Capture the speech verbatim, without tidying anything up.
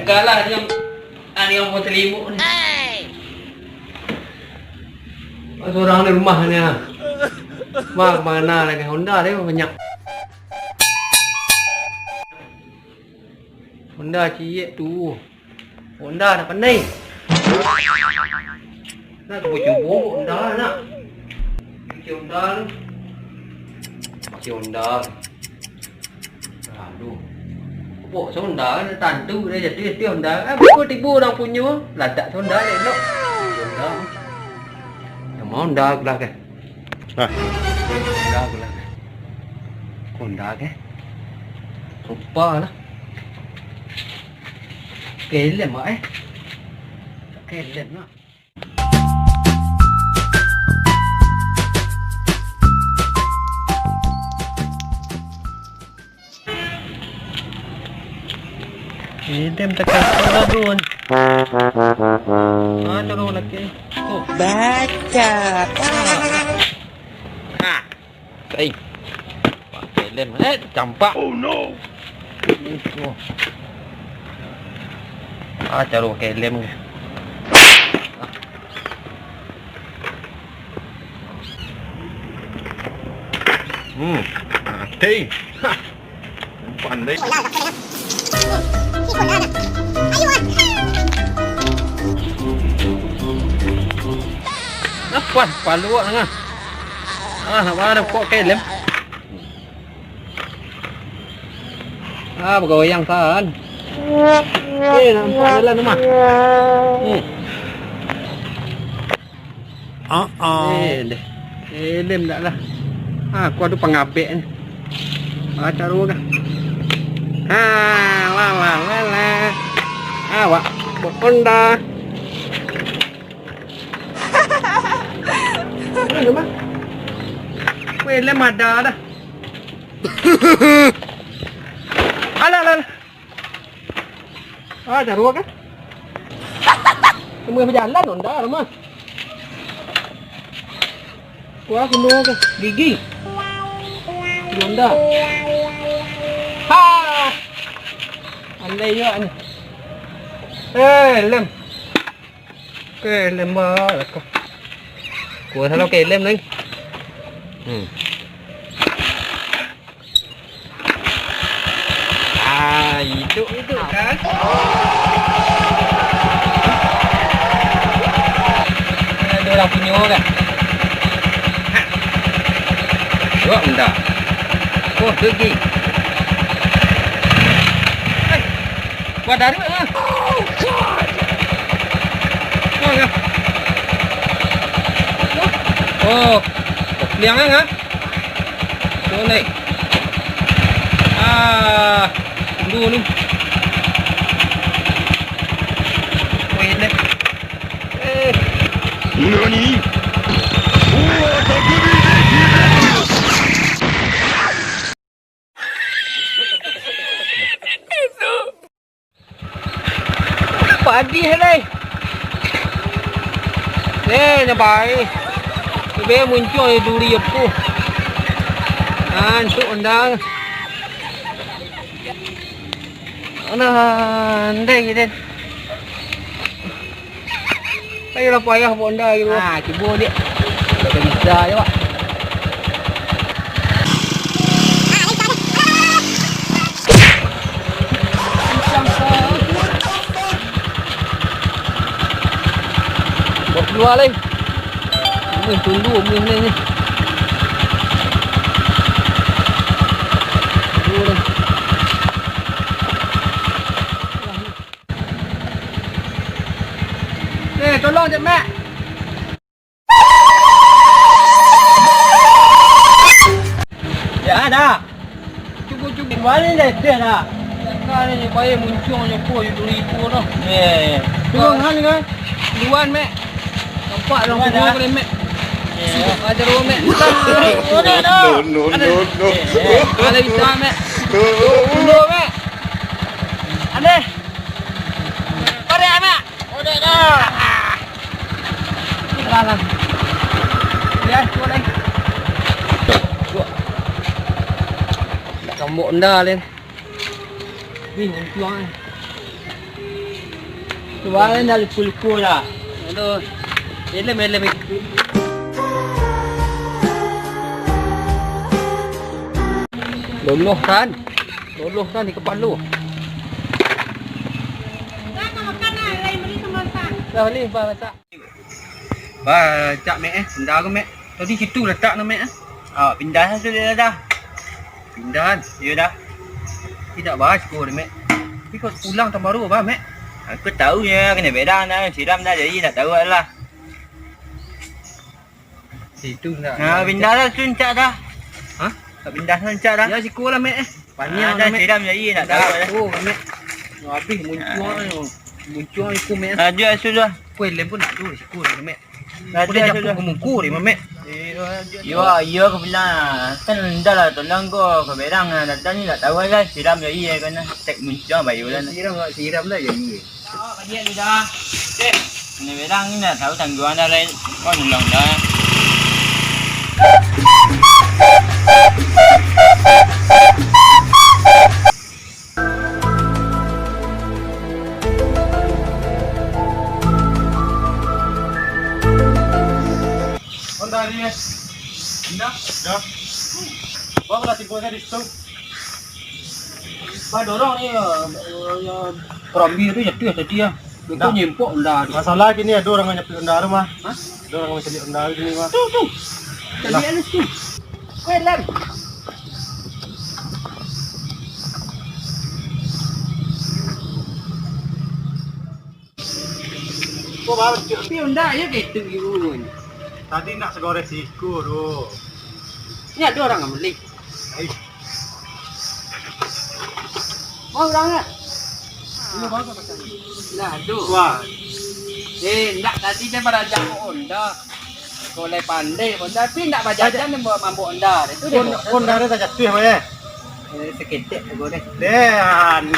Kalah dengan, ah, dengan motor limo ni. Surang di rumah ni, ah. Mah, mana lagi Honda dia banyak. Honda ciek tu. Honda dah pandai. Nak cubo-cubo Honda nak. Pakai Honda tu. Pakai Honda. Aduh. Pok Honda kan tantu dah jatuh-jatuh Honda. Ah, tibo-tibo urang punyo, latak Honda elok. Honda. Nama Honda aku lah kan? Hah? Honda aku lah kan? Honda kan? Rupa lah. Kelem, Mak, eh. Kelem lah. Idem takasar lah, Dun. Ah, tolong laki. Oh. Baca. Ah. Ai. Pakai lem. Eh, campak. Oh no. Ah, caro pakai lem. Hmm. Mati. Hah. Pandai. Apo palu awak nangah? Ah, nak bana kok kelem? Ah, bagoyang kan. Eh, nampak jalan rumah. Hmm. Ah, ah. Eh, deh. Elem dak lah. Ah, aku ado pangabek ni. Ah, caro kah? Ah, la, la, la, la. Awak baonda. Mana, Bang? Weh, elem ada dah. Alah, alah, alah. Ah, caro kah? Semua bajalan onda rumah. Wah, kena kah? Gigi. Onda. Ha! Andai juga ni. Eh, lem. Oke, lem balik kah. Kuat lo ke lem lagi. Hmm. Ah, itu, itu kan. Ada orang punyo kan? Dua benda. Oh, pergi. Eh, buat dari mana? Oh, ya. Oh, liang kan? Boleh. Ah, dulu ni. Weh, deh. Eh. Nani? Padih lai. Eh, nyo pai. Be muncuang di duri aku. Ah, antuk ondang. Alah, andai den. Ayolah, payah bonda gitu. Ah, cubo, Dik. Dak bisa je, Pak. Bawa keluar, lai. Meh tundu, meh ni, ni. Tundu, ni. Eh, tolong je, Mak. Ya, dah. Cukup-cukup. Mari deh, deh, dah. Kan ni, bayar muncuang je, po, duri po tu. Eh. Turun, kan, kan? Duluan, Mak. Nampak dong, duluan, dah. Turun, Mak. Eh. Ada dua, Mak. No, no, no, no. Eh, ada bisa, Mak. Dulu, Mak. Aneh. Korek, Mak. Korek dah. Lah, lah. Ya, cuba lai. Nak kambok enda, Len. Ni, untuang, eh. Suara dah luku-luku dah. Aduh. Elem, elem. Loloh kan? Loloh kan di kepala. Dah, makan lah. Lain beli sama masak. Dah beli, bah, masak. Bah, cak Mek eh, benda ko, Mek. Tadi situ latak no, Mek eh. Ah, pindah lah sudah dah. Pindah kan? Iyo dah. Tidak bahas ko, Mek. Tapi kau pulang tan baru, bah, Mek. Aku tahu ya, kena berang dah, siram dah, jadi tak tahu lah. Situ nak. Nah, pindah lah suncak dah. Hah? Tak pindah suncak dah. Ya, siko lah, Mek eh. Paniang dah, Mek. Siram jadi tak tahu lah. Oh, Mek. Habis muncuang ni. Muncuang iku, Mek. Aduh, sudah. Kau lem pun nak dulu, siko lah, Mek. Aduh, sudah. Aku dah japuk ke muka dia, Mek. Iyo, iyo, aku bilang. Kan dah lah, tolong kau, kau berang lah. Datang ni tak tahu lah, siram jadi ya, kan. Cek muncuang bayu lah. Siram, siram lah jadi. Awak baliak dulu dah. Cek, kena berang ni nak tahu tangguang dah, Rai. Kau nulung dah. Kau dah ni, eh? Indah? Dah. Bawa lah timbulnya di situ. Bah, dorong ni, ya, ya, kerambi tu jatuh tadi, ya. Betul nyempok onda tu. Masalah kini ado urang nyapik onda tu, mah. Hah? Ado urang nyapik onda tu kini, mah. Tu, tu. Cari alas tu. Kau, Lam. Kau bawa. Tapi onda ya gitu, gitu. Tadi nak segoreng siko tu. Ni ado urang bali. Ai. Mau urang ah? Nah, tu. Wah. Eh, ndak tadi dia barajak ko onda. Ko lai pandai ko, tapi ndak bajajan dia mambuek onda. Itu dia. Kon-, onda dia tajatuah, Mak, ya? Eh, saketek sajo deh. Deh, an-,